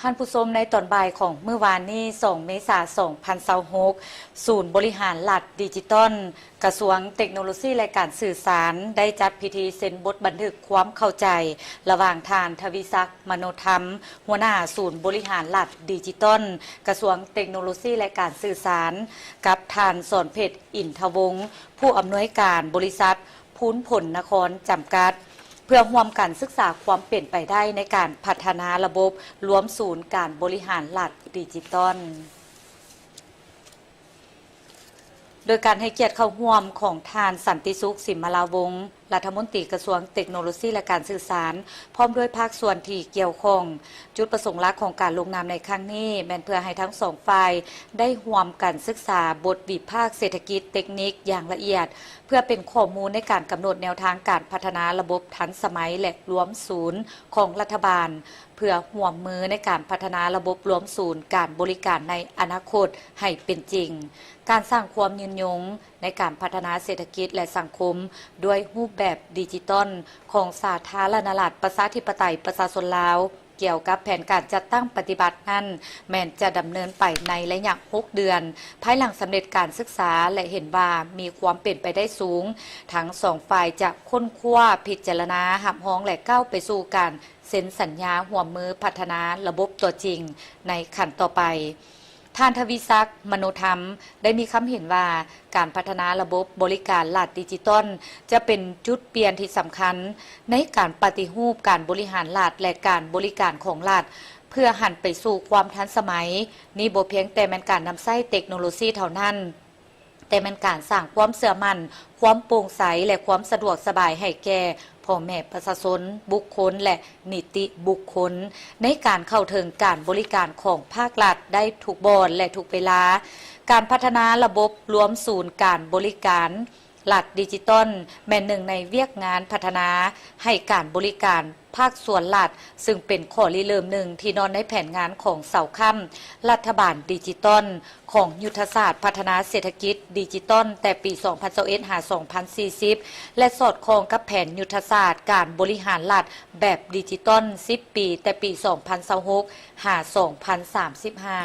ທ່ານຜູ້ຊົມ, ໃນຕອນບ່າຍຂອງມື້ວານນີ້ ສອງ ເມສາ ສອງພັນຊາວຫົກ ສູນບໍລິຫານລັດດິຈິຕອນ ກະຊວງເຕັກໂນໂລຊີ ແລະ ການສື່ສານ ໄດ້ຈັດພິທີເຊັນບົດບັນທຶກຄວາມເຂົ້າໃຈ ລະຫວ່າງທ່ານ ທະວີສັກ ມະໂນທຳ ຫົວໜ້າສູນບໍລິຫານລັດດິຈິຕອນ ກະຊວງເຕັກໂນໂລຊີ ແລະ ການສື່ສານ ກັບທ່ານ ສອນເພັດ ອິນທະວົງ ຜູ້ອຳນວຍການບໍລິສັດ ພູນຜົນນະຄອນ ຈຳກັດ ເພື່ອຮ່ວມກັນສຶກສາຄວາມເປັນໄປໄດ້ໃນການພັດທະນາລະບົບລວມສູນການບໍລິຫານລັດດິຈິຕອນ. ໂດຍການໃຫ້ກຽດເຂົ້າຮ່ວມຂອງທ່ານ ສັນຕິສຸກ ສິມມະລາວົງ ລັດຖະມົນຕີກະຊວງເຕັກໂນໂລຊີ ແລະ ການສື່ສານ ພ້ອມດ້ວຍພາກສ່ວນທີ່ກ່ຽວຂ້ອງ. ຈຸດປະສົງຫຼັກຂອງການລົງນາມໃນຄັ້ງນີ້ ແມ່ນເພື່ອໃຫ້ທັງສອງຝ່າຍໄດ້ຮ່ວມກັນສຶກສາບົດວິພາກເສດຖະກິດເຕັກນິກຢ່າງລະອຽດ ເພື່ອເປັນຂໍ້ມູນໃນການກຳນົດແນວທາງການພັດທະນາລະບົບທັນສະໄໝ ແລະ ລວມສູນຂອງລັດຖະບານ ເພື່ອຮ່ວມມືໃນການພັດທະນາລະບົບລວມສູນການບໍລິການໃນອະນາຄົດໃຫ້ເປັນຈິງ. ການສ້າງຄວາມຍືນຍົງໃນການພັດທະນາເສດຖະກິດ ແລະ ສັງຄົມ ດ້ວຍຮູບແບບດິຈິຕອນຂອງສາທາລະນະລັດ ປະຊາທິປະໄຕ ປະຊາຊົນລາວ ກ່ຽວກັບແຜນການຈັດຕັ້ງປະຕິບັດນັ້ນ ແມ່ນຈະດຳເນີນໄປໃນໄລຍະຫົກເດືອນ ພາຍຫຼັງສຳເລັດການສຶກສາ ແລະ ເຫັນວ່າມີຄວາມເປັນໄປໄດ້ສູງ ທັງສອງຝ່າຍຈະຄົ້ນຄວ້າ, ພິຈາລະນາ, ຮັບຮອງ ແລະ ກ້າວໄປສູ່ການເຊັນສັນຍາຮ່ວມມືພັດທະນາລະບົບຕົວຈິງໃນຂັ້ນຕໍ່ໄປ. ທ່ານ ທະວີສັກ ມະໂນທຳ ໄດ້ມີຄຳເຫັນວ່າ ການພັດທະນາລະບົບບໍລິການລັດດິຈິຕອນ ຈະເປັນຈຸດປ່ຽນທີ່ສຳຄັນໃນການປະຕິຮູບການບໍລິຫານລັດ ແລະ ການບໍລິການຂອງລັດ ເພື່ອຫັນໄປສູ່ຄວາມທັນສະໄໝ. ນີ້ບໍ່ພຽງແຕ່ແມ່ນການນຳໃຊ້ເຕັກໂນໂລຊີເທົ່ານັ້ນ, ແຕ່ແມ່ນການສ້າງຄວາມເຊື່ອໝັ້ນ, ຄວາມໂປ່ງໃສ ແລະ ຄວາມສະດວກສະບາຍໃຫ້ແກ່ພໍ່ແມ່ປະຊາຊົນ, ບຸກຄົນ ແລະ ນິຕິບຸກຄົນ ໃນການເຂົ້າເຖິງການບໍລິການຂອງພາກລັດໄດ້ທຸກບ່ອນ ແລະ ທຸກເວລາ. ການພັດທະນາລະບົບລວມສູນການບໍລິການລັດດິຈິຕອນ ແມ່ນໜຶ່ງໃນວຽກງານພັດທະນາໃຫ້ການບໍລິການ ພາກສ່ວນລັດ, ຊຶ່ງເປັນຂໍ້ລິເລີ່ມໜຶ່ງທີ່ນອນໃນແຜນງານຂອງເສົາຄ້ຳລັດຖະບານດິຈິຕອນ ຂອງຍຸດທະສາດພັດທະນາເສດຖະກິດດິຈິຕອນ ແຕ່ປີສອງພັນຊາວເອັດ ຫາ ສອງພັນສີ່ສິບ ແລະ ສອດຄ່ອງກັບແຜນຍຸດທະສາດການບໍລິຫານລັດແບບດິຈິຕອນ ສິບປີ ແຕ່ປີສອງພັນຊາວຫົກ ຫາ ສອງພັນສາມສິບຫ້າ.